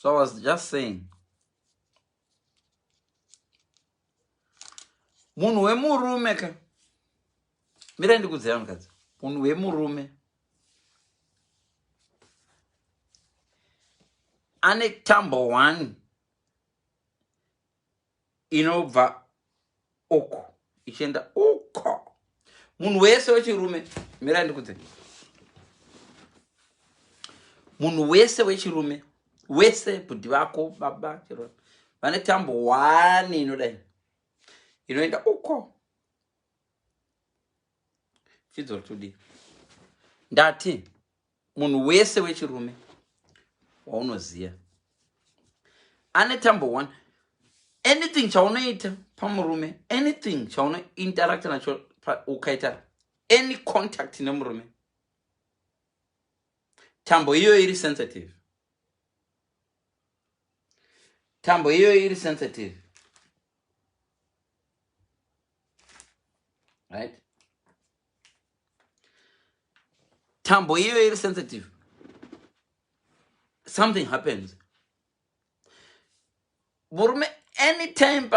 So I was just saying, munhu wemurume ka, mirai ndikudzira mukadzi, munhu wemurume ane tambo one inobva uku ichienda uko. Munhu wese wechirume, mirai ndikudze, munhu wese wechirume wese, bhudhi vako, baba, chero vane tambo one inodai inoenda uko. Fidzo tudi ndati munhu wese wechirume waunoziva ane tambo one. Anything chaunoita pamurume, anything chaunointeracta nacho, ukaita any contact nemurume, tambo iyoyo iri sensitive, tambo iyoyo iri sensitive, right? Tambo iyoyo iri sensitive, something happens. Murume anytime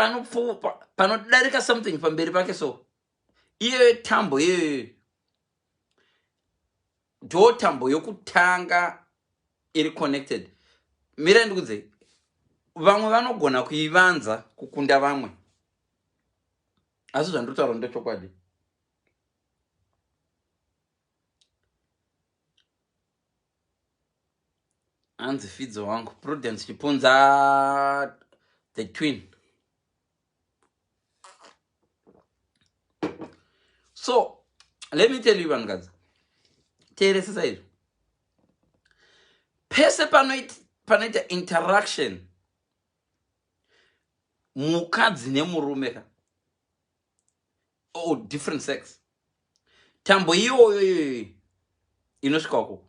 panodarika something pamberi pake, so iyoyo tambo iyoyo ndo tambo yokutanga iri connected. Mirai ndikudze, vamwe vanogona kuivanza kukunda vamwe, asi zvandinotaura ndechokwadi. Hanzi Fidzo wangu, Prudence Chipunza, the twin. So let me tell you, vanhukadzi, teeresesa izvo. Pese panoita interaction mukadzi nemurume ka, or different sex, tambo iyoyo iyoyo inosvika uko,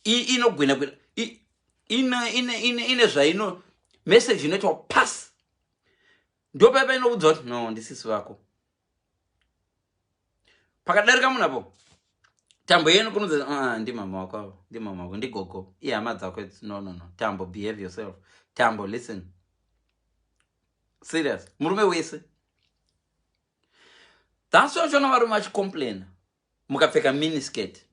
inogwina gwina, ine zvaino message inoitwa pass. Ndopaipa inoudza kuti no, ndisisi vako. Pakadarika munhu apo, tambo yenu kunudza, ah, ndimama wako avo, ndimama wako, ndigogo, ihama dzako. No, no, no, tambo, behave yourself. Tambo, listen, serious. Murume wese, that's why uchiona varume vachicomplaina mukapfeka miniskirt.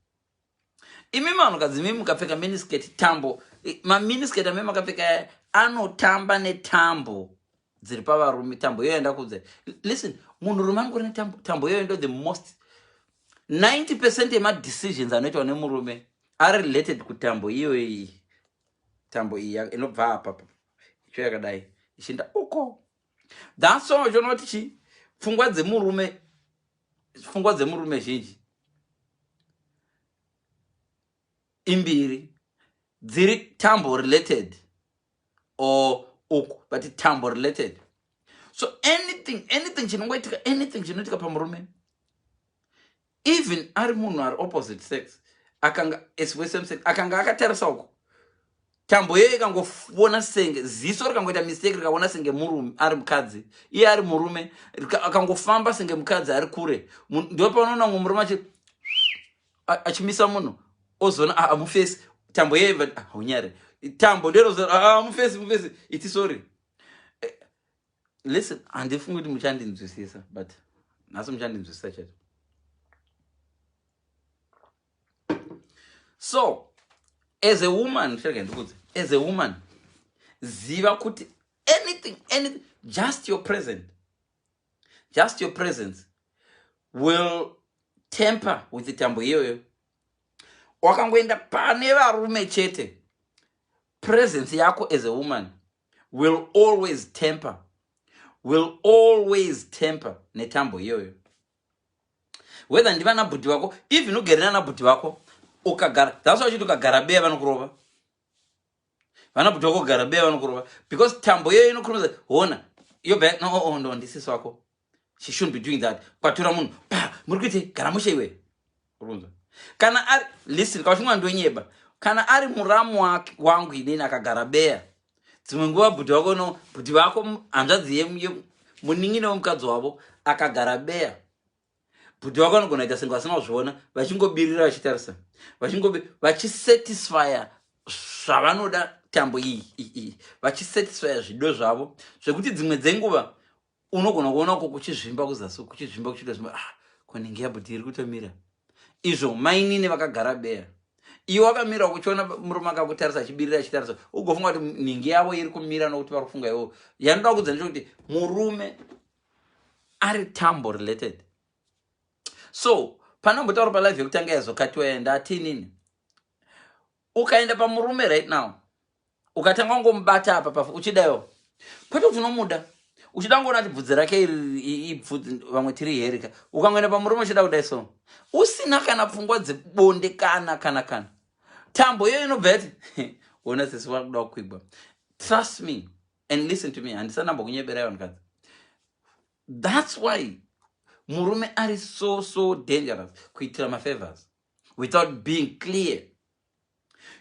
Imi vanhukadzi, imi mukapfeka miniskirt, tambo, maminiskirt ame makapfeka anotamba netambo dziri pavarume. Tambo iyoyo ndakudza, listen, munhurume anongori netambo. Tambo iyoyo ndo the most 90% yemadecisions anoitwa nemurume ari related kutambo iyoyo iyi. Tambo iyi inobva apa icho yakadai ichienda uko. That's why uchiona kuti chi pfungwa dzemurume zhinji imbiri dziri tambo related or uku, but tambo related. So anything chinongoitika, anything chinoitika pamurume, even ari munhu ari opposite sex, akanga same sex, akanga akatarisa uko, tambo iyoyo ikangoona senge ziso rikangoita mistake, rikaona senge murume ari mukadzi, iye ari murume, akangofamba senge mukadzi ari kure, ndo paunoona mumwe murume achimisa munhu, ozoona, ah, mufesi. Tambo iyoyo, haunyare, tambo ndoinozoa mufesi, mufesi, iti sorry. Listen, handifungi kuti muchandinzwisisa, but nhasi muchandinzwisisa chete. So as a woman, chirega ndikudze, as a woman, ziva kuti anything, just your presence will tamper with tambo iyoyo. Wakangoenda pane varume chete, presence yako as a woman will always tamper, will always tamper netambo iyoyo, whether ndivana bhudhi vako, even ugere nana bhudhi vako, ukagara, that's why uchiti ukagara beya vanokurova. Vana bhudhi vako kugara beya vanokurova, because tambo iyoyo inokurumidza hona yobva, no, oh, oh, no, ndisisi wako, she shouldn't be doing that. Kwatora munhu pa muri kuite, gara mushe iwe. Urunzwa kana ari, listen, kauchimwa ndonyeba, kana ari muramu wangu inini akagara beya, dzimwe nguva bhudhi vako, no, bhudhi vako, hanzvadzi munin'ina wemukadzi wavo akagara beya, bhudhi vako anogona kuita senge vasina kuzviona, vachingobirira, vachitarisa, vachisatisfya zvavanoda. tambo iyi iyi vachisatisfya zvido zvavo zvekuti dzimwe dzenguva unogona kuona uko kuchizvimba kuzasi kuchizvimba kuchita zvimba. Ah, konenge yabhuti iri kutomira izvo. Mainini vakagara beya, iwe wakamira uchiona murume akakutarisa achibirira, achitarisa, ugofunga kuti nhingi yavo iri kumira nokuti vari kufunga iwo. Yanoda kudza ndechekuti murume ari tambo related. So panombotaura palive yekutanga yazokatiwa ndatinini, ukaenda pamurume right now, ukatanga kungomubata apa pafu uchidayo, kwete kuti unomuda, uchida ngoona kuti bvudzi rake iri ibvudzi, vamwe tiri herika. Ukangoenda pamurume uchida kudai so, usina kana pfungwa dzebonde, kana tambo iyoyo inobva yati, "Ona sisi vakuda kukwigwa." Trust me and listen to me, handisanamba kunyeberai vanhukadzi. That's why murume ari so so dangerous kuitira mafavors without being clear.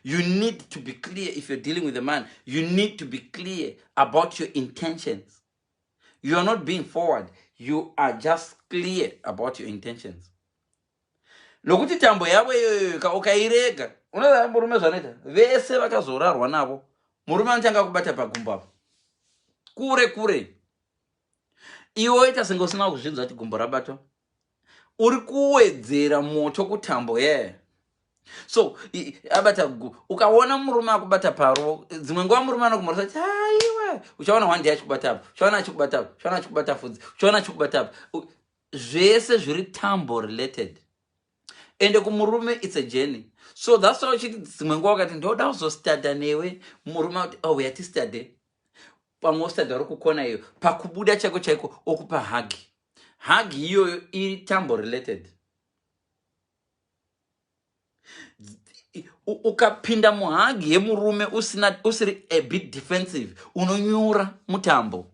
You need to be clear. If you're dealing with a man, you need to be clear about your intentions. You are not being forward, you are just clear about your intentions, nokuti tambo yavo iyoyo ukairega, unoziva murume zvanoita. Vese vakazorarwa navo, murume anotanga kubata pagumbo apo kure kure, iwe oita senge usina kuzvinzwa kuti gumbo rabatwa. Uri kuwedzera moto kutambo yeye. So abata, ukaona murume akubata paro, dzimwe nguva murume anokumoresa kuti aiwe, uchaona one day achikubata apo, uchaona achikubata apo, uchaona achikubata fudzi, uchaona achikubata apo. Zvese zviri tambo related. Ende kumurume it's a journey. So that's why uchiti dzimwe nguva ukati, "Ndoda kuzostadha newe," murume akuti, "Oh, yatistadhe." Pamwe ostadha uri kukona iyo, pakubuda chaiko chaiko okupa hug. Hug iyoyo iri tambo related. Ukapinda muhug yemurume usina, usiri a bit defensive, unonyura mutambo.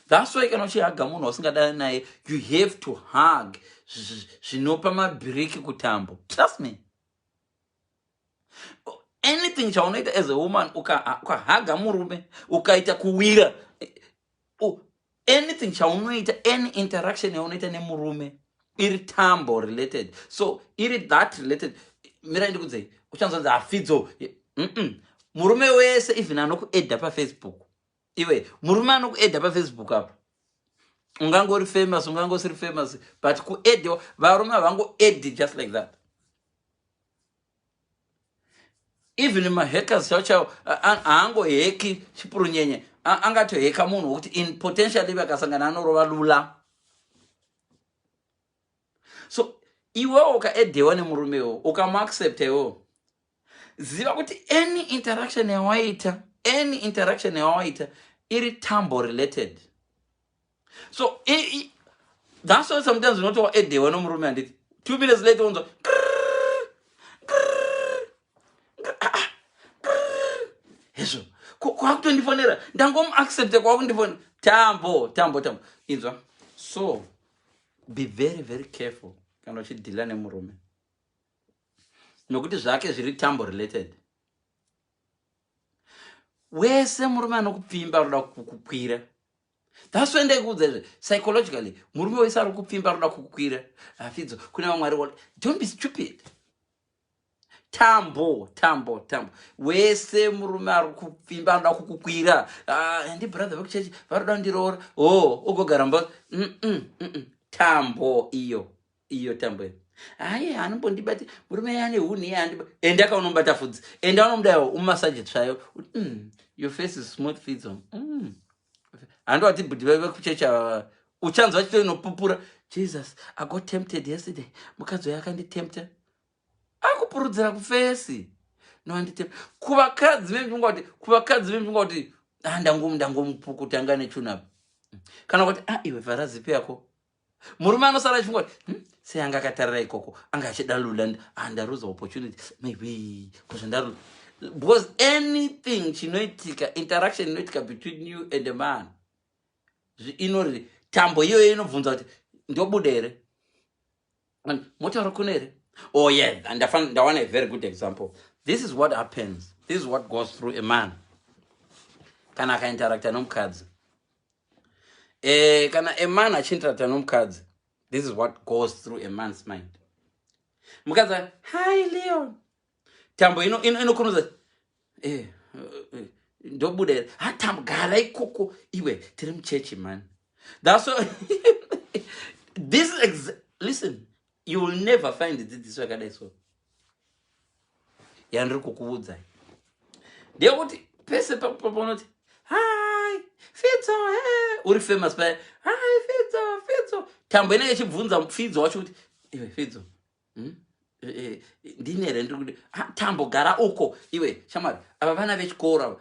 That's why kana uchihaga munhu wasingadani naye, you have to hug zvinopa mabhiriki kutambo. Trust me, anything chaunoita as a woman, ukahaga murume, ukaita kuwira, anything chaunoita, any interaction yaunoita nemurume iri tambo related. So iri that related. Mirai ndikudzei, uchanzonzi afidzo. Murume wese, even anokuedha paFacebook, iwe murume anokuedha paFacebook apa, ungangori famous, ungangosiri famous, but kuedhiwa, varume havangoedhi just like that. Even mahackers chavo chavo haangoheki chipurunyenye. Angatoheka munhu wokuti in potentially vakasangana anorova lula. So iwewo ukaedhewa nemurumewo, ukamuaccepta iwewo, ziva kuti any interaction yawaita, any interaction yawaita iri tambo related. So that's why sometimes unoti waedhewa nomurume, handiti, 2 minutes later unzwa, "Ah, ah, hezvo, kwakutondifonera, ndangomuaccepta, kwakundifonera." Tambo, tambo, tambo. Inzwa, so be very very careful kana uchidhila nemurume, nokuti zvake zviri tambo related. Wese murume anokupfimba anoda kukukwira. That's why ndaikuudza izvi, psychologically murume wese ari kupfimba anoda kukukwira. Afidzo, kune vamwe ari, don't be stupid. Tambo, tambo, tambo. Wese murume ari kupfimba anoda kukukwira. Ah, ndi brother vekuchechi varoda kundiroora. O oh, ugogara mba. Tambo iyo, iyo tambo iyo. Hayi, anombondibati murume ane hunhu iye andiba. Enda kaunomubata fudzi, enda unomudawo umasaji tsvayo. Your face is smooth, Fidzo. Handowati bhudhi vekuchechi ava, uchanzwa chitoinopupura, "Jesus, I got tempted yesterday. Mukadzi uyo akanditempta." Akupurudzira kuface noanditempt. Kuvakadzi vemfunga kuti, kuvakadzi vemfunga kuti, "Ah, ndangomupukuta anga nechunapa," kana kuti, "Ah, iwe, vhara zipi yako." Murume anosara achifunga kuti, sei anga akatarira ikoko? Anga achida lula. Ah, ndaruza opportunity, maybe kuzvandaruza." Because anything chinoitika, interaction inoitika between you and a man, inori tambo iyoyo inobvunza kuti, "Ndobuda here? Motaura kuno here?" Oh yeah, ndawana a very good example. This is what happens, this is what goes through a man kana akainteracta nomukadzi. Kana a man achiinteracta nomukadzi, this is what goes through a man's mind. Mukadzi, "Hi Leon." Tambo inokurumidza ino, ndobuda here? Ha, tambo, gara ikoko iwe, tiri muchechi man. That's what, this is, listen, you will never find dzidziso yakadai so yandiri kukuudzai. Ndeyekuti pese paunoti hi Fidzo, he uri famous paya, hi Fidzo, Fidzo, tambo inenge ichibvunza Fidzo wacho kuti iwe Fidzo, Ndini here ndiri kuti tambo gara uko iwe shamwari, ava vana vechikoro ava.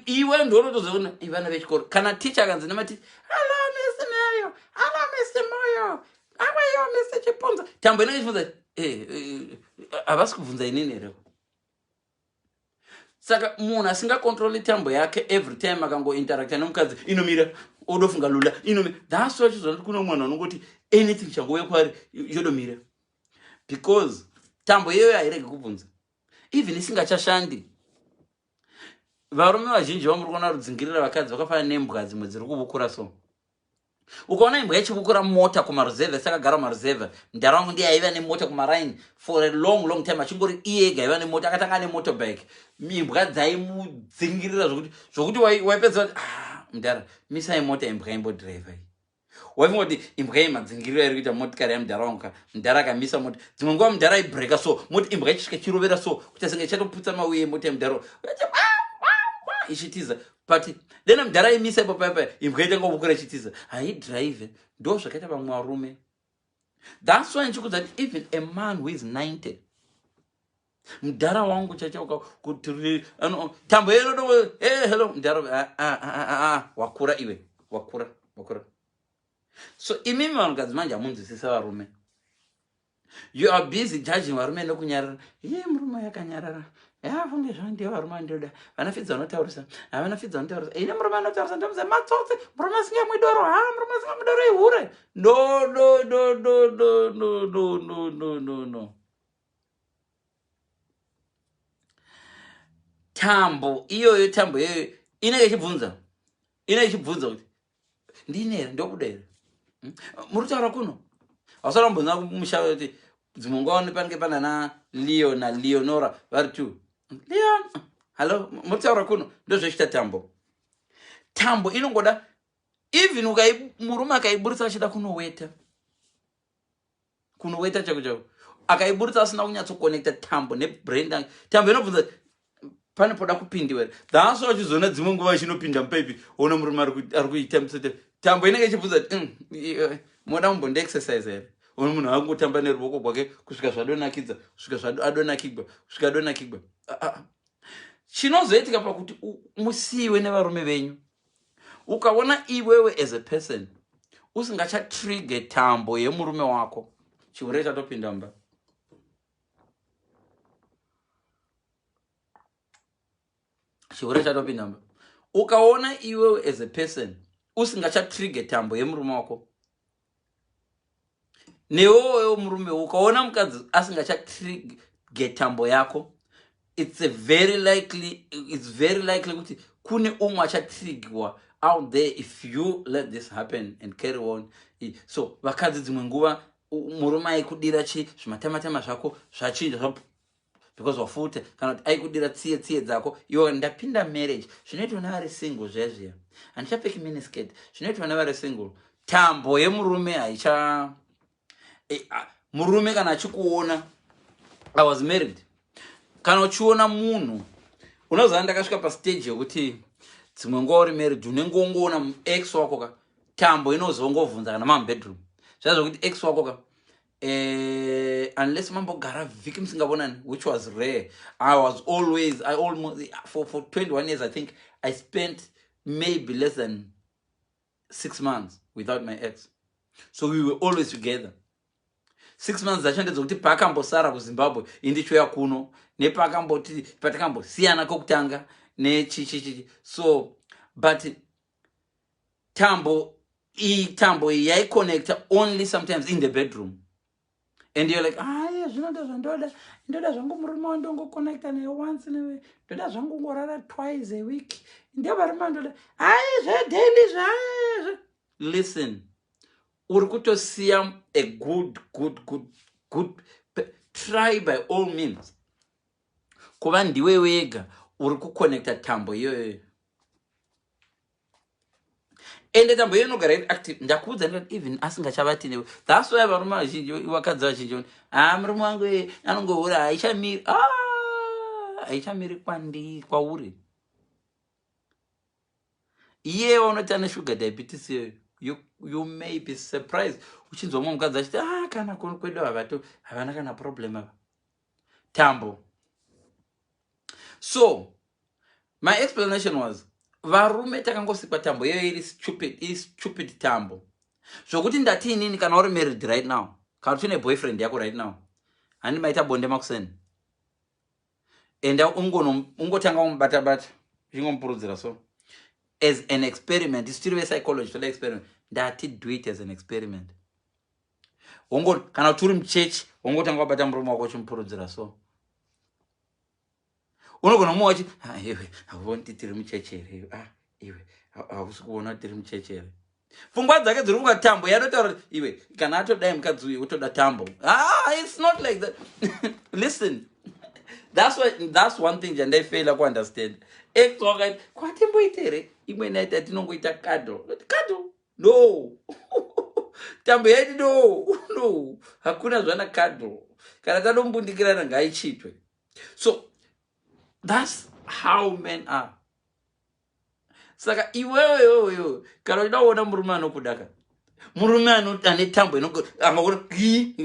Iwe ndounotozoona vana vechikoro kana ticha akanzi nematicha, hello Miss Moyo, hello Miss Moyo, how are you Mr Chipunza, tambo inenge ichibvunza, havasi kubvunza inini here? Saka munhu asingakontroli tambo yake, every time akangointeracta nemukadzi inomira, odofunga lula inomira. That's why chizona kuti kune mwana unongoti anything changouya kwaari yodomira, because tambo iyoyo hairegi kubvunza even isingachashandi. Varume vazhinji vamuri kuona rudzingirira vakadzi vakafanana nembwa dzimwe dziri kuvukura. So ukaona imbwa ichivukura mota kumaruzevha, sakagara kumaruzevha, mudhara wangu ndiye aiva nemota kumaraini for a long long time, achingori iye ega aiva nemota, akatanga ane motorbike. Imbwa dzaimudzingirira zvokuti waipedza kuti, ah, mudhara, misai mota, imbwa imbodhiraivha iyi. Waifunga kuti imbwa iyi madzingiriro airi kuita motikari yamudhara wangu ka. Mudhara akamisa mota, dzimwe nguva mudhara aibhureka so moti imbwa ichisvika chirovera so kuita senge ichatoputsa mauye emota yemudhara, ichitiza. But dena mudhara aimisa ipo paya, imbwa itanga kuvukura ichitiza, haidhiraivhe. Ndo zvakaita vamwe varume. That's why ndichikudza kuti even a man who is 90, mudhara wangu chachauka kuti tambo yerodo, hey, hello mudhara, ah, ah, ah, wakura iwe, wakura, wakura. So imimi vanhukadzi manje hamunzwisisa varume. You are busy judging varume nekunyarara. Ye murume yakanyarara, yafunge zvavo, ndiyo varume vandinoda. Vanafidza vanotaurisa, havana fidza vanotaurisa. Ine murume anotaurisa, ndomuza matsotsi. Murume asingamwi doro, ha, murume asingamwi doro ihure. No, no, no, no, no, no, no, no, no, no, no. Tambo iyoyo, tambo iyoyo inenge ichibvunza, inenge ichibvunza kuti ndini here, ndobuda here? Muri kutaura kuno, hausara kumbonza kumusha kuti dzimwe nguva panenge panana Leo naLeonora vari two. Leon, hallo, muri kutaura kuno. Ndozvechita tambo. Tambo inongoda even murume akaiburitsa achida kunoweta, kunoweta chako chako, akaiburitsa asina kunyatsokonekta tambo nebrand, tambo inobvunza pane poda kupindiwa here. That's why uchizoona dzimwe nguva ichinopinda mupaipi, ona murume ari kuita tambo inenge ichibvunza, moda kumbondiexercise here? Ona munhu angotamba neruoko gwake kusvika zvadonakidza, kusvika adonakigwa, kusvika adonakigwa. Ah, ah. Chinozoitika pakuti musiyiwe nevarume venyu, ukaona iwewe as a person usingachatrige tambo yemurume wako, chihure chatopinda mumba. Chihure chatopinda mumba. Ukaona iwewe as a person usingachatrige tambo yemurume wako, newewewo murume ukaona mukadzi asingachatrige tambo yako, it's a very likely it's very likely kuti kune umwe achatrigwa out there if you let this happen and carry on. So vakadzi, dzimwe nguva murume aikudira chi zvimatamatama zvako zvachinja because wafuta, kana kuti aikudira tsiye tsiye dzako, iwe ndapinda marriage, zvinoitwa nevari single zviya zviya, handichapfeki miniskirt, zvinoitwa nevari single. Tambo yemurume haicha murume kana achikuona, I was married, kana uchiona munhu unoziva, ndakasvika pastage yekuti dzimwe nguva uri married unenge wongoona ex wako ka, tambo inozongovhunza kana mamubedroom zviya zvokuti ex wako ka, unless mambogara vhiki musingavonani, which was rare. I was always, I almost, for 21 years, I think I spent maybe less than 6 months without my ex. So we were always together. 6 months dzacho ndedzokuti paakambosara kuZimbabwe indichiuya kuno, nepakamboti patakambosiyana kokutanga nechichichichi. So but tambo iyi, tambo iyi yaiConnecta only sometimes in the bedroom and you're like, aya zvinoda zvandoda, ndoda zvangu murume wandongoConnecta naye once, newe ndoda zvangu ngorara twice a week, ndio varume vandoda, ai zvedaily zvaizve. Listen, uri kutosiya a good good good good. Try by all means. Kuva ndiwe wega uri kuconnecta tambo iyoyoyo, ende tambo iyo inogara iri active. Ndakuudza ndikati even asingachavati newe. That's why varume vazhinji, vakadzi vazhinji, "Ha, murume wangu anongohura, haichamiri." Ah, haichamiri kwandi kwauri. Iyewo unoti ane sugar diabetes iyoyo. You may be surprised uchinzwa mumwe mukadzi achiti, "Ah, kana kwedu havato havana kana problem ava." Tambo. So my explanation was, varume takangosikwa tambo iyoyo iri stupid, iri stupid tambo, zvokuti ndati inini, kana uri married right now, kana uchine boyfriend yako right now, handi maita bonde makuseni, enda ungotanga umubatabata, uchingomupurudzira. So as an experiment, isu tiri vepsychology, toda experiment. Ndati do it as an experiment. Wongo, kana kuti uri muchechi, wongotanga wabata murume wako uchimupurudzira. So unogona mumwe wachi, "Ah, iwe hauoni kuti tiri muchechi here? Ah, iwe hausi kuona kuti tiri muchechi here?" Pfungwa dzake dziri kunga tambo yatotaura kuti iwe, kana atodai mukadzi uyu, utoda tambo. Ah, it's not like that. Listen, that's one thing chandaifeila kuunderstand. Ex wakaiti kwatimboita here imwe night yatinongoita cuddle? Cuddle? No. Tambo yaiti, "No, no, hakuna zvana cuddle. Kana tanombundikirana, ngaichitwe." So that's how men are. Saka iwewe, iwewe, iwewe, kana uchida kuona murume anokudaka, murume ane tambo angakuti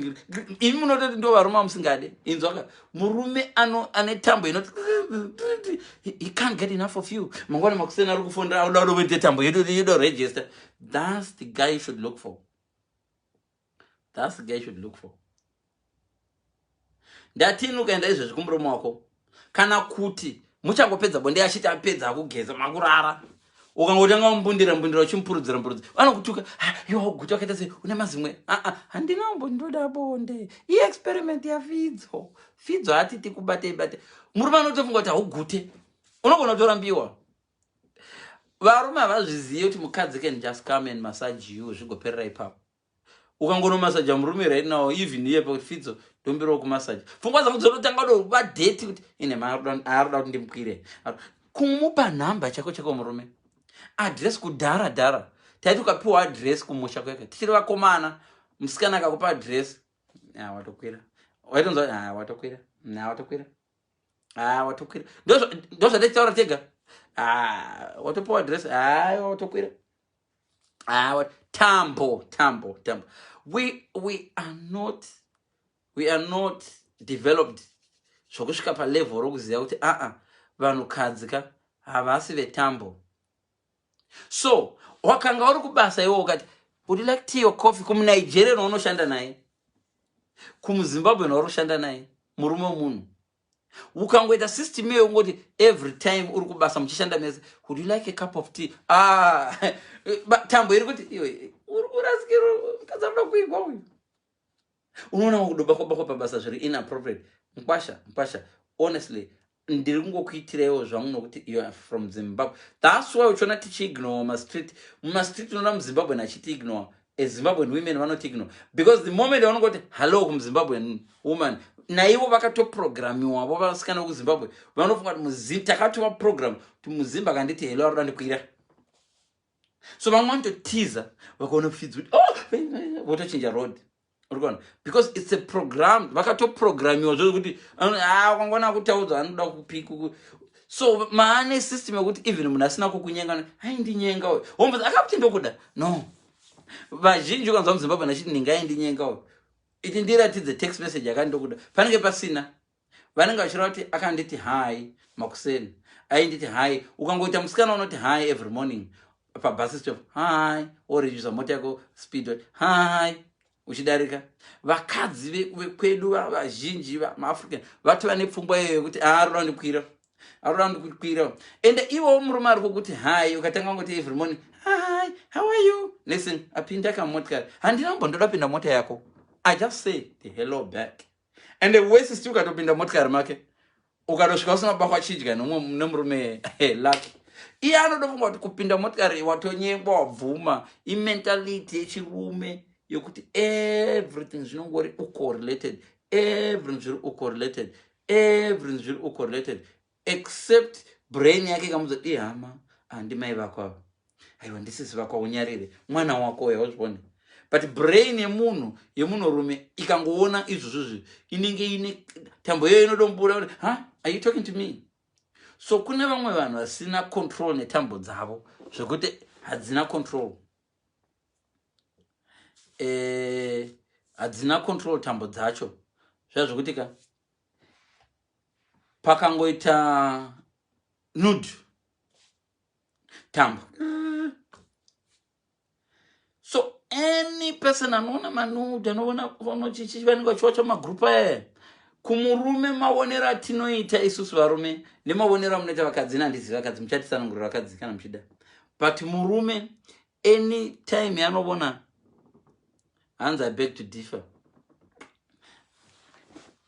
imi munototi ndo varume amusingade. Inzwaka, murume ane tambo inoti he can't get enough of you, mangwana makuseni ari kufonera, auda kudoite tambo yedu yedo register, that's the guy you should look for. That's the guy you should look for. Ndatini, ukaenda izvezvi kumurume wako, kana kuti muchangopedza bonde, achiti apedza akugeza, makurara, ukangotanga mumbundira mbundira, uchimupurudzira mpurudzira, anokutuka, "Iwe guta wakaita sei? Une mazimwe." Aa, handina mbondoda bonde, iexperiment yaFidzo. Fidzo ati tikubate bate. Murume anotofunga kuti haugute, unogona kutorambiwa. Varume havazvizivi kuti mukadzi can just come and massage you, zvigoperera ipapo. Ukangonomasaja murume right now, even iye pakuti, "Fidzo, ndombirawo kumasaja," pfungwa dzangu dzinotanga kuva dirty kuti ine aruda kuti ndimukwire. Kumupa nhamba chako chako murume, address. Kudhara dhara taiti ukapiwa address kumusha kweka, tichiri vakomana, musikana akakupa address, watokwira. Waitonzwa, "Watokwira, watokwira, watokwira." Ndo zvatichitaura tega, "Watopiwa address, aiwa, watokwira." Tambo, tambo, tambo. We are not developed zvokusvika palevel rokuziva kuti aa, vanhukadzi ka havasi vetambo. So wakanga uri kubasa iwo, ukati, "Would you like tea or coffee?" KumuNigeria naunoshanda naye, kumuZimbabwe nauri kushanda naye, murume wemunhu, ukangoita system iyoyo, ungoti every time uri kubasa muchishanda mese, "Would you like a cup of tea?" Ah, tambo iri kuti iwe uri kurasikirwa, mukadzi anoda kuigwa uyu. Unoona kudobakwa bakwa pabasa zviri inappropriate. Mukwasha, mukwasha, honestly, ndiri kungokuitiraiwo zvangu nokuti you are from Zimbabwe. That's why uchiona tichiignore mumastreet. Mumastreet unoona muZimbabwe nachitiignore, aZimbabwean women vanotiignore, because the moment vanongoti hello kumuZimbabwean woman, naivo vakatoprogramiwavo. Vasikana vekuZimbabwe vanofunga kuti takatova program kuti muZimba akanditi hello, aroda ndikwira. So vamwe vanototiza vakaona Fidzi kuti, "Oh," votochinja road. Urikuona, because it's a program, vakatoprogramiwa zvokuti wangona kutaudza anoda kupiku. So maane system yekuti even munhu asina kukunyenga, aindinyenga uyo, wombozi akakuti ndokuda. No, vazhinji ukanzwa muZimbabwe nachiti ndingaindinyenga uyo, iti ndiratidze text message yakandokuda, panenge pasina. Vanenge vachireva kuti akanditi hi makuseni, ainditi hi. Ukangoita musikana unoti hi every morning pabus stop, hi, woredusa mota yako speed, hi, uchidarika. Vakadzi vekwedu vazhinji, maAfrican, vatova nepfungwa iyoyo yekuti aroda ndikwira, aroda ndikukwira. Ende ivowo murume ari kukuti hi, ukatanga ngoti every morning, "Hi, how are you?" Listen, apinda kamotikari, handina mbondoda pinda mota yako. I just say the hello back. And the worst still, ukatopinda motikari make, ukatosvika usina kubakwa chidya nemurume, lucky. Iye anotofunga kuti kupinda motikari watonyengwa, wabvuma. Imentality yechirume yokuti everything zvinongori ucorrelated, everything zviri ucorrelated. Everything zviri correlated except brain yake ikamudza, "Ihama, handimai vako ava, aiwa, ndisisi vako, aunyarire mwana wako uya." Wazvione? But brain yemunhu, yemunhurume, ikangoona izvozvozvi, inenge ine tambo iyoyo inodombura, "Ha, are you talking to me?" So kune vamwe vanhu vasina control netambo dzavo, zvekuti hadzina control, hadzina control tambo dzacho. Zviya zvokuti ka pakangoita nude, tambo. So any person anoona manude, anoona chichi, vanenge vachiwacha magrupu aya. Kumurume, maonero atinoita isusu varume nemaonero amunoita vakadzi, nandizivi vakadzi, muchatisanangurira vakadzi kana muchida, but murume any time yanovona. Hanzi, "I beg to differ."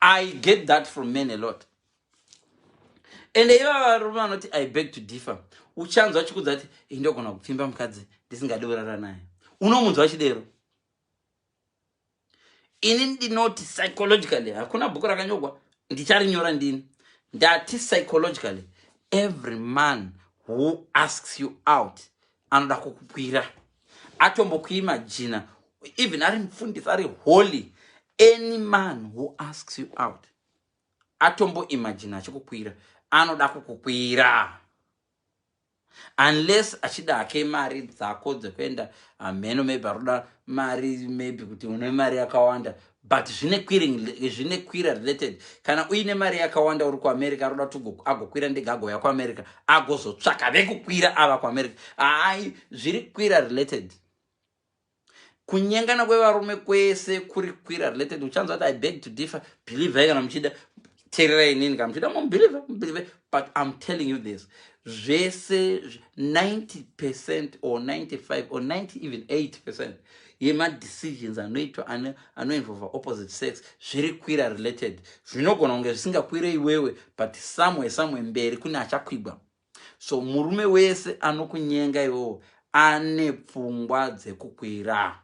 I get that from men a lot. Ende ivava varume vanoti, "I beg to differ," uchanzwa achikudza kuti, "Indogona kupfimba mukadzi ndisingadi kurara naye." Unomunzwa chidero. Ini ndinoti psychologically, hakuna bhuku rakanyorwa, ndicharinyora ndini. Ndati psychologically, every man who asks you out anoda kukukwira. Atombokuimagina, even ari mufundisi, ari holy, any man who asks you out atomboimagina achikukwira, anoda kukukwira, unless achida hake mari dzako dzekuenda hameno. Maybe aroda mari, maybe kuti une mari yakawanda, but zvine kwira related. Kana uine mari yakawanda uri kuAmerica, aroda kuti agokwira ndege, agouya kuAmerica, agozotsvaka vekukwira ava kuAmerica. Hai, zviri kwira related. Kunyengana kwevarume kwese kuri kwira related. Uchanzwa kuti, "I beg to differ." Believei kana muchida, teererai inini. Kana muchida mubelieve, mubelieve, but I'm telling you this: zvese 90% or 95 or 90, even 8% yemadecisions anoitwa anoinvolva opposite sex zviri kwira related. Zvinogona kunge zvisingakwire iwewe, but somewhere, somewhere mberi kune achakwigwa. So murume wese anokunyenga iwewo ane pfungwa dzekukwira,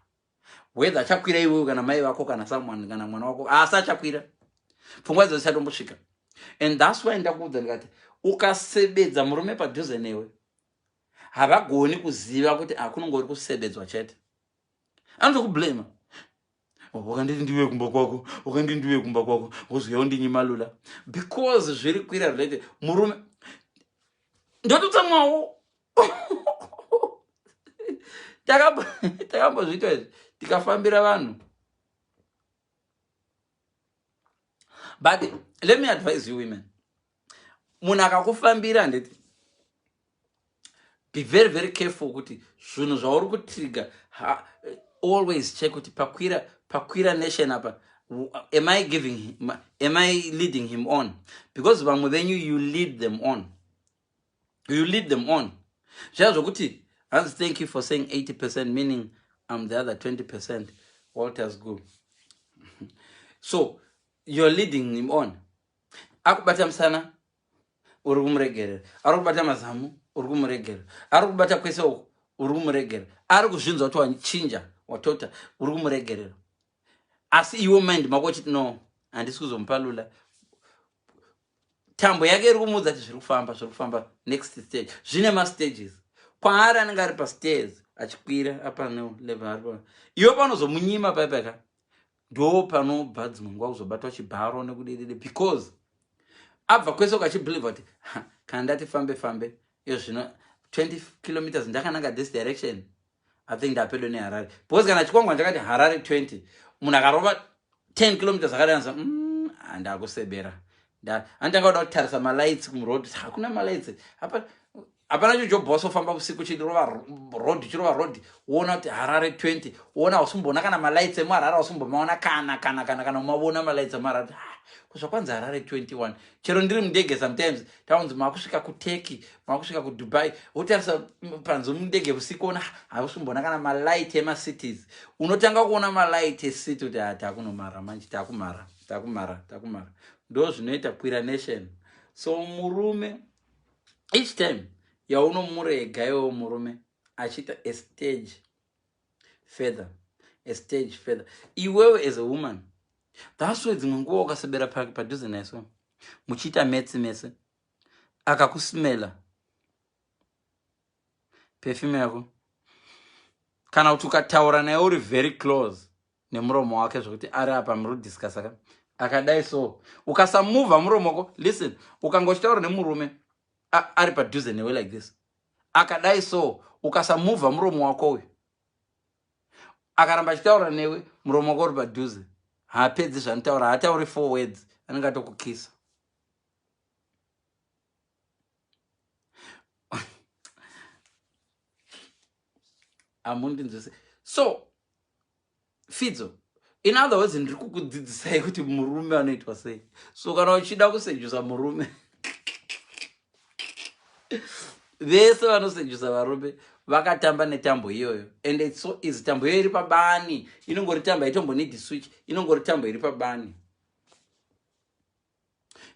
whether achakwira iwewe kana mai vako kana someone kana mwana wako, asi achakwira. Pfungwa idzo dzichatombosvika. And that's why ndakuudza ndikati ukasebedza murume padhuze newe, havagoni kuziva kuti akunongori kusebedzwa chete. Anotokublema, "Wakanditi ndiwe kumba kwako, wakanditi ndiwe kumba kwako, wozouya undinyima lula," because zviri kwira related. Murume ndototsamwawo. Takambozviitwa izvi, tikafambira vanhu. But let me advise you women, munhu akakufambira, handiti, be very, very careful kuti zvinhu zvauri kutrigger. Always check kuti pakwira nation apa, am I giving him, am I leading him on? Because vamwe venyu, you lead them on, you lead them on. Zviya zvokuti hanzi, "Thank you for saying 80%, meaning I'm the other 20%." Walters good. So you're leading him on. Akubata musana, uri kumuregerera. Ari kubata mazamu, uri kumuregerera. Ari kubata kwese uku, uri kumuregerera. Ari kuzvinzwa kuti wachinja, watota, uri kumuregerera. Asi iwe mind mako uchiti, "No, handisi kuzomupalula." Tambo yake iri kumuudza kuti zviri kufamba, zviri kufamba, next stage. Zvine mastages. Kwaari anenge ari pastairs achikwira apa nelevel ari. Iwe panozomunyima paipaka, ndo panobva dzimwe nguva kuzobatwa chibharo nekudididi, because abva kwese ukachibelieva kuti, "Kana ndati fambe fambe iyo zvino 20 kilometers ndakananga this direction, I think ndapedo neHarare," because kana chikwangwani chakati Harare 20, munhu akarova 10 kilometers akadaanza, "Handakusebera." Anditanga kuda kutarisa malights kumuroad, hakuna malights. Hapana chochobhosa ufamba usiku, chirova road, chirova road, woona kuti Harare 20, woona usumboona kana malights emuHarare, usumbomaona kana umaona malights emuHarare. Kuzva kwanzi Harare 21. Chero ndiri mundege sometimes, taunzi makusvika kuTurkey, makusvika kuDubai, wotarisa panze mundege usiku, ona hausumboona kana malight emacities. Unotanga kuona malight ecity kuti, "Ha, takunomara manje, takumara, takumara, takumara." Ndo zvinoita kwira nation. So murume, each time yaunomurega iwewo murume achiita a stage further, a stage further, iwewe as a woman, that's why dzimwe nguva ukasebera padhuze naiso. Muchiita metsi mese. Akakusmela perfume yako. Kana kuti ukataura naye uri very close nemuromo wake zvekuti ari apa muri kudiscussa ka akadai so ukasamuvha muromo wako listen ukanga uchitaura nemurume ari padhuze newe like this akadai so ukasamuvha muromo wako uyu akaramba achitaura newe muromo wako uri padhuze haapedzi zvanotaura haatauri four words anenge atokukisa hamundinzwise so fidzo in other words ndiri kukudzidzisai kuti murume anoitwa sei so kana uchida kusejusa murume vese vanosejusa varume vakatamba netambo iyoyo and it's so easy tambo iyoyo iri pabani inongori tambo haitombonidi switch inongori tambo iri pabani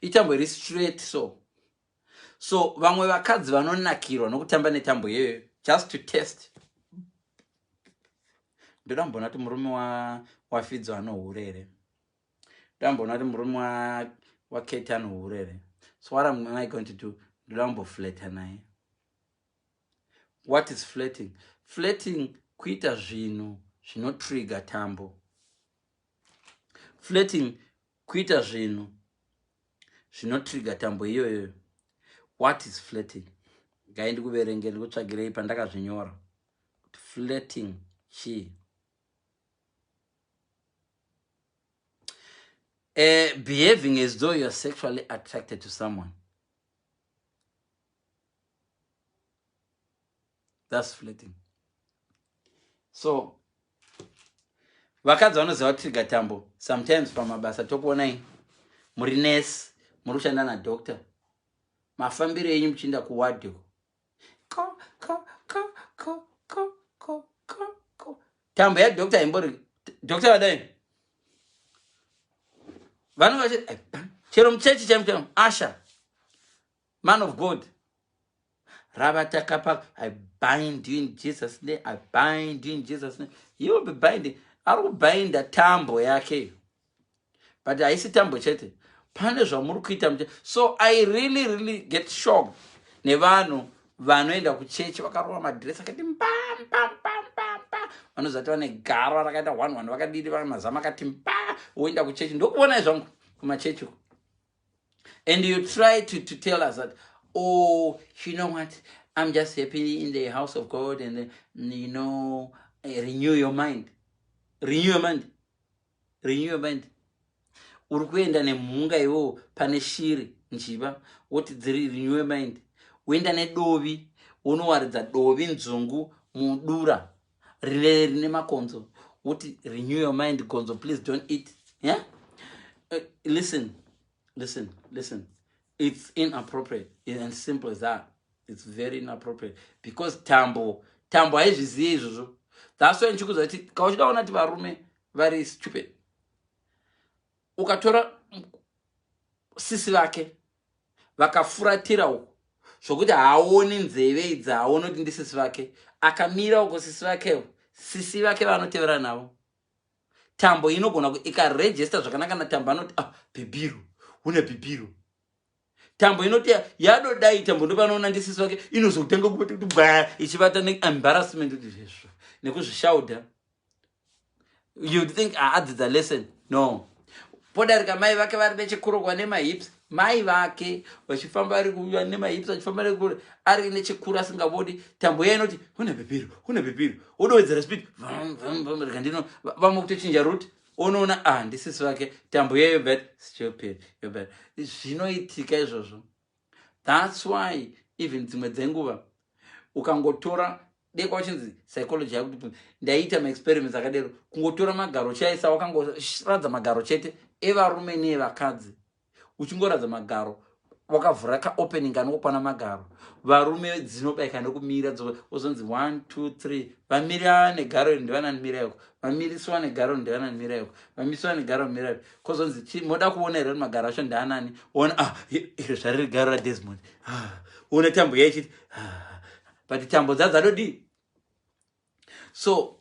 itambo iri straight so so vamwe vakadzi vanonakirwa nokutamba netambo iyoyo just to test ndoda kumboona kuti murume wafidzo anohure here ndoda kumboona kuti murume wakate anohure here so what am I going to do ndoda kumbofleta naye what is flatting flatting kuita zvinhu zvinotrigger tambo flatting kuita zvinhu zvinotrigger tambo iyoyoyo what is flatting gai ndikuverenge ndikutsvagirei pandakazvinyora kuti flatting chii behaving as though youare sexually attracted to someone that's flirting so vakadzi vanoziva kutriga tambo sometimes pamabasa tokuonai muri nurse muri kushanda nadoctor mafambiro enyu muchiinda kuwadhi ko ko ko ko ko ko ko ko tambo yadoctor imbori doctor vadai vanenge vachi chero muchechi chaimo chaimo asha man of god ravatakapa i bind you in jesus name i bind you in jesus name he will be binding ari kubinda tambo yake but haisi tambo chete pane zvamuri kuita muche so i really really get shocked nevanhu vanoenda kuchechi vakarova madress akati mbambambambamba vanoziva kuti vane garo rakaita one one vakadiri vane mazama akati mba woenda kuchechi ndokuonai zvangu kumachechi uko and you try to, to tell us that oh you know what i'm just happy in the house of god and you know eh, renew your mind renew your mind renew your mind uri kuenda nemhunga iwewo pane shiri njiva woti dziri renew your mind woenda nedovi wonowaridza dovi nzungu mudura rine rine makonzo woti renew your mind gonzo please don't eat yeah listen listen listen it's inappropriate and simple as that it's very inappropriate because tambo tambo haizvizive izvozvo that's why ndichikuudza kuti kauchida kuona kuti varume vari stupid ukatora sisi vake vakafuratira uko zvokuti haaoni nzeve idzi haaoni kuti ndisisi vake akamira uko sisi vakewo sisi vake vanotevera navo tambo inogona ikarejista zvakanaka natambo anoti ah bhibhiro une bhibhiro tambo inoti yadodai tambo ndopanoona ndisisi vake inozotanga kubata kuti bwa ichivata neembarrassment kuti zvezvo nekuzvishaudha you'd think ah, adzidza lesson no podarika mai vake vari nechekuro kwane mahips mai vake vachifamba vari nemahips vachifamba nekure ari nechekuru asingavoni tambo iya inoti une bhebhiro une bhebhiro wodowedzera speed rega ndino vamwe kutochinja route onoona ah ndisisi vake tambo iya yobet stupid yobet zvinoitika izvozvo thats why even dzimwe dzenguva ukangotora dekwa uchinzi psychology yakuti ndaiita maexperiments akadero kungotora magaro chaisa wakangoradza magaro chete evarume neevakadzi uchingoradza magaro wakavhura kaopening kanokwana magaro varume dzinobaika nekumira wozonzi 1 2 3 vamira negaro iri ndivanani mira yako vamiriswa negaro ndivanani mira yako vamiswa negaro mira yako kozonzi chi moda kuona here kuti magaro acho ndaanani ona ah iro zvariri garo radesmond ah ona tambo yaichiti ah but tambo dzadzadodii so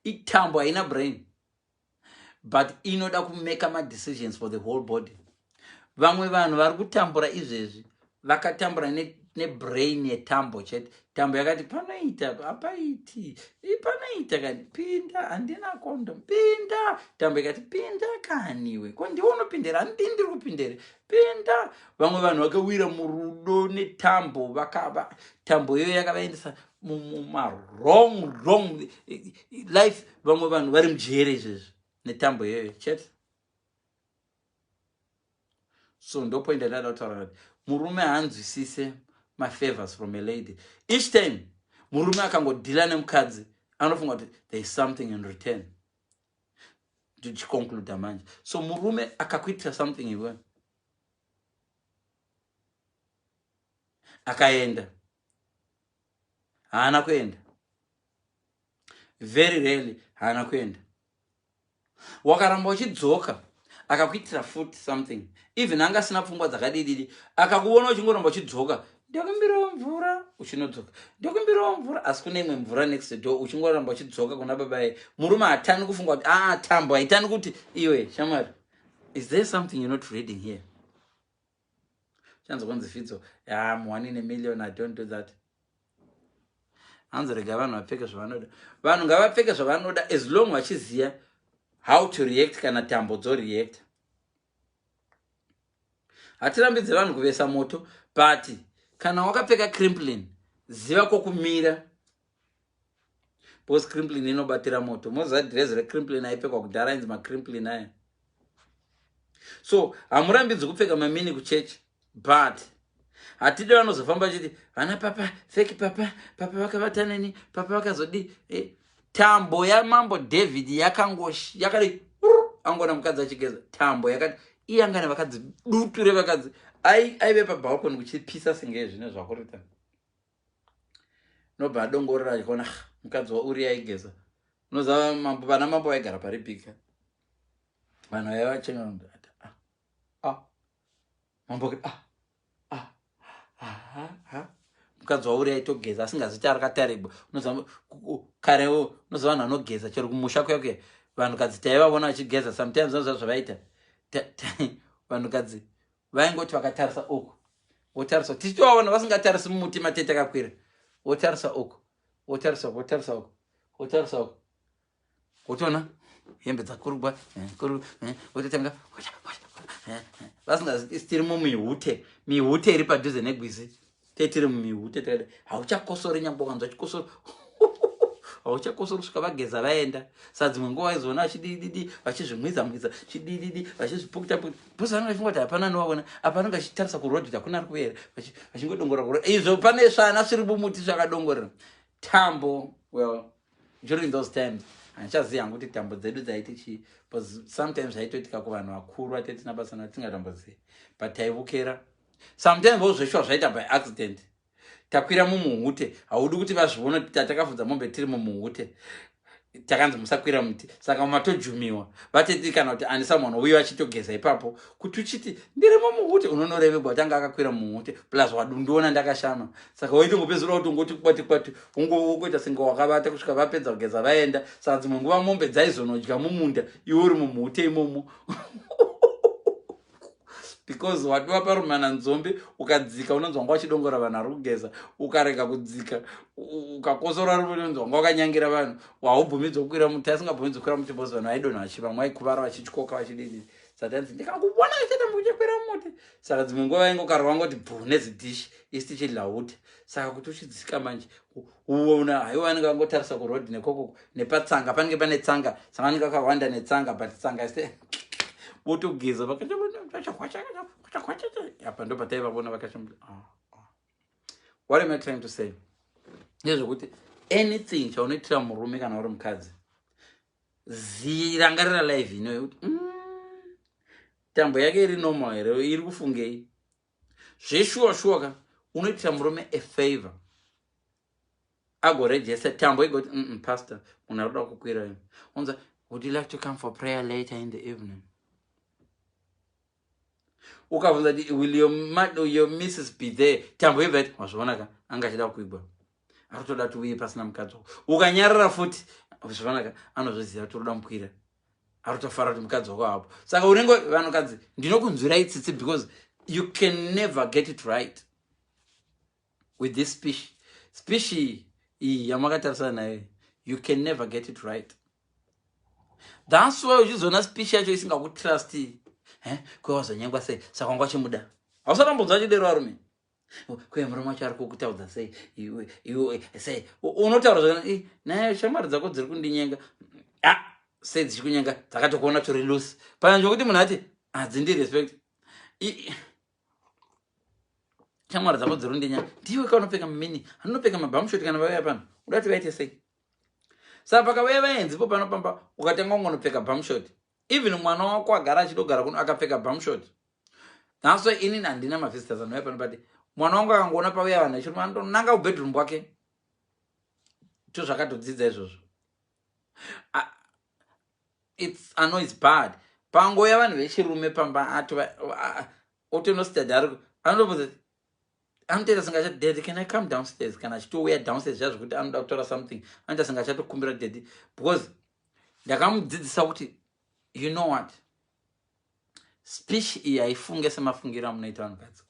itambo haina brain but inoda kumeka madecisions for the whole body Vamwe vanhu vari kutambura izvezvi vakatambura nebrain yetambo chete. Tambo yakati panoita, hapaiti, panoita kani, pinda, handina condom, pinda. Tambo ikati pinda kaniwe, ko ndiwe unopindera, handindiri kupindere, pinda. Vamwe vanhu vakawira murudo netambo, vakava tambo iyoyo yakavaendesa mumawrong wrong life. Vamwe vanhu vari mujere izvezvi netambo iyoyo chete. So ndopoint yandada kutaura kuti murume haanzwisise mafavors from a lady. Each time murume akangodhila nemukadzi, anofunga kuti there is something in return. Ndichiconcluda manje, so murume akakuitira something iwe, akaenda, haana kuenda, very rarely haana kuenda. Wakaramba uchidzoka, akakuitira futi something, even anga asina pfungwa dzakadididi, akakuona uchingoramba uchidzoka, "Ndokumbirawo mvura," uchinodzoka, "Ndokumbirawo mvura," asi kune imwe mvura next door, uchingoramba uchidzoka kuna baba. Murume hatani kufunga kuti aa, ah, tambo haitani kuti, "Iwe shamwari, is there something you're not reading here?" Chanzi kwanzi fidzo ya one in a million. I don't do that. Hanzi rega vanhu vapfeke zvavanoda. Vanhu ngavapfeke zvavanoda as long vachiziva how to react kana tambo dzoreacta. Hatirambidze vanhu kuvesa moto, but kana wakapfeka crimplin, ziva kwokumira, because crimplin inobatira moto. Moziva dhirezi recrimplin aipfekwa kudhara, ainzi macrimplin aya. So hamurambidzi kupfeka mamini kuchechi, but hatidi vanozofamba vachiti vana papa feki, papa, papa vakavataneni, papa vakazodi. Tambo yamambo David yakangoti yakadi angona mukadzi achigeza. Tambo yakati iye anga nevakadzi, dutu revakadzi, aive pabalcony kuchipisa senge zvino zvakurita, nobva adongorera achikaona mukadzi waUri aigeza. Unoziva mambo, vana mambo vaigara paripika, vanhu vaiva vachenga. Ah, ah. Mambo ah, ah, ah, ah. Mukadzi waUri aitogeza asingaziti arakatarigwa. Unoziva karewo, unoziva vanhu vanogeza chero kumusha kuya kuya, vanhukadzi taivavona vachigeza. Sometimes unoziva zvavaita, vanhukadzi vaingoti vakatarisa uku, votarisa, tichitovaona vasingatarisi mumuti matete akakwira, votarisa uku, votarisa uku, votarisa uku, votarisa uku, wotoona hembe dzakurugwa, vototanga vasingazi tiri mumihute, mihute iri padhuze negwizi, tetiri mumihute takadai. Hauchakosori, nyangwe ukanzwa chikosoro hauchakosori kusvika vageza vaenda. Saka dzimwe nguva vaizoona vachidididi, vachizvimwiza mwiza, chidididi, vachizvipukuta pukuta, because vanenge vachifunga kuti hapana anovaona apa, anenge achitarisa kurodhi kuti hakuna ari kuuya here, vachingodongorera kurodhi. Izvo pane svana sviri mumuti zvakadongorera tambo. Well, during those times handichaziva hangu kuti tambo dzedu dzaiti chii, because sometimes zvaitoitika kuvanhu vakuru vatetina basa natingatambozivi, but taivukera. Sometimes vo zveshuwa zvaita by accident, takwira mumuhute, haudi kuti vazvione kuti tatakafudza mombe tiri mumuhute, takanzi musakwira muti, saka matojumiwa vateti kana kuti ani someone uye vachitogeza ipapo, kuti uchiti ndiri mumuhute, unonorevegwa kuti anga akakwira mumuhute, plus wadundiona ndakashama. Saka waitongopedzera kuti ungoti kwati kwati, ungoita senge wakavata kusvika vapedza kugeza vaenda. Saka dzimwe nguva mombe dzaizonodya mumunda iwe uri mumuhute imomo, because wadiwa parumana nzombe, ukadzika unonzi wanga wachidongora vanhu vari kugeza, ukarega kudzika ukakosora, unonzi wanga wakanyangira vanhu. Waubvumidzwa kukwira muti, asingabvumidzwi kukwira muti, because vanhu vaidonha vachivamwe vaikuvara, vachityoka, vachididi. Saka ndikakuona uchita uchikwira muti, saka dzimwe nguva vaingokara vangoti bhu nezidhishi, isi tichidya hute. Saka kuti uchidzika manje uona haiwa, vanenge vangotarisa kurodhi nekokoko nepatsanga, panenge pane tsanga, saka vanenge vakawanda netsanga, but tsanga ise votogeza apa ndo pataivavona vakashamba. Ah, ah. What am I trying to say ndezvekuti anything chaunoitira murume kana uri mukadzi, zirangarira live inoyo kuti tambo yake iri normal here, iri kufungei zveshuwa shuwa. Ka unoitira murume a favor, agorejesa tambo igoti, Pastor, munhu ari kuda kukwira." Unza, "Would you like to come for prayer later in the evening?" Ukabvunza kuti, "Will your missus be there?" Tambo ibva iti, "Wazviona ka, anga achida kukwigwa, ari kutoda kuti uye pasina mukadzi wako." Ukanyarara futi, "Zviona ka, anozviziva kuti uroda mukwira." Ari kutofara kuti mukadzi wako hapo. Saka unenge, vanhukadzi, ndinokunzwirai tsitsi because you can never get it right with this species. Species iyi yamakatarisana nayo, you can never get it right. That's why uchizoona species yacho isingakutrusti. Kwe wazonyengwa sei? Saka wanga uchimuda? Hausatambonzwa chidero, varume? Kwe murume wacho ari kukutaudza sei? Iwe, iwe sei unotaura zvakana naye? Shamwari dzako dziri kundinyenga. Ah, sei dzichikunyenga? Dzakatokuona tori loose. Pana chokuti munhu ati hadzindi respect. Shamwari dzako dziri kundinyenga. Ndiwe kaunopfeka mini, anonopfeka mabumshort kana vauya pano. Uda kuti vaite sei? Saka pakauya vaenzipo pano pamba, ukatanga ungonopfeka bumshort, even mwana wako agara achidogara kuno akapfeka bumshort. That's why inini handina mavisitors anouya pano, but mwana wangu akangoona pauya vanhu vechirume, anondonanga kubedroom kwake. Tozvakatodzidza izvozvo. It's, I know it's bad. Pangouya vanhu vechirume pamba, atova otonositadhi ari anotobvunza, anotoita singe achati, "Daddy, can I come downstairs?" Kana achitouya downstairs zviya zvekuti anoda kutora something, anoita singe achatokumbira daddy, because ndakamudzidzisa kuti, you know what, species iyi haifunge semafungiro amunoita vanhukadzi.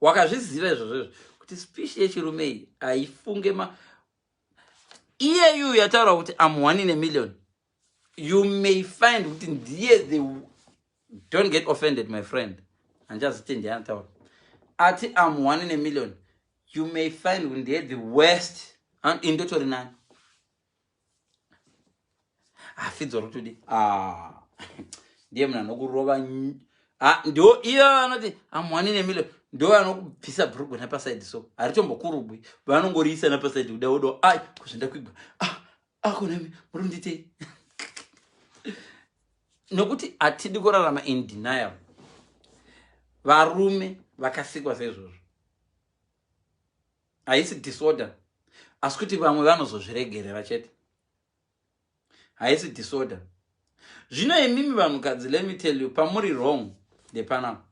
Wakazviziva izvozvo izvo kuti species yechirume iyi haifunge ma iyeyu yataura kuti am one in a million. You may find kuti ndiye the, don't get offended, my friend, handichaziti ndianataura ati am one in a million. You may find kuti ndiye the worst. Indotori nani afidzwa rutudi. Ah, ndiye munhu anokurova. Ndo iyo vanoti am one in a million, ndo vanokubvisa bhurugwa napasaidi, so haritombokurubwi, vanongoriisa napasaidi kuda wodo. Ai, kuzvindakwigwa akonami muri kunditei? Nokuti hatidi kurarama in denial. Varume vakasikwa saizvozvo. Haisi disorder, asi kuti vamwe vanozozviregerera chete. Haisi disorder. Zvino imimi vanhukadzi, let me tell you, pamuri wrong ndepanapa.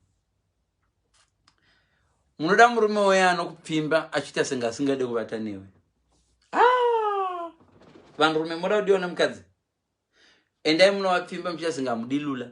Munoda murume weyo anokupfimba achiita senge asingade kuvata newe. Ah! Vanhurume, moda kudiwa nemukadzi, endai munovapfimba muchiita senge hamudilula.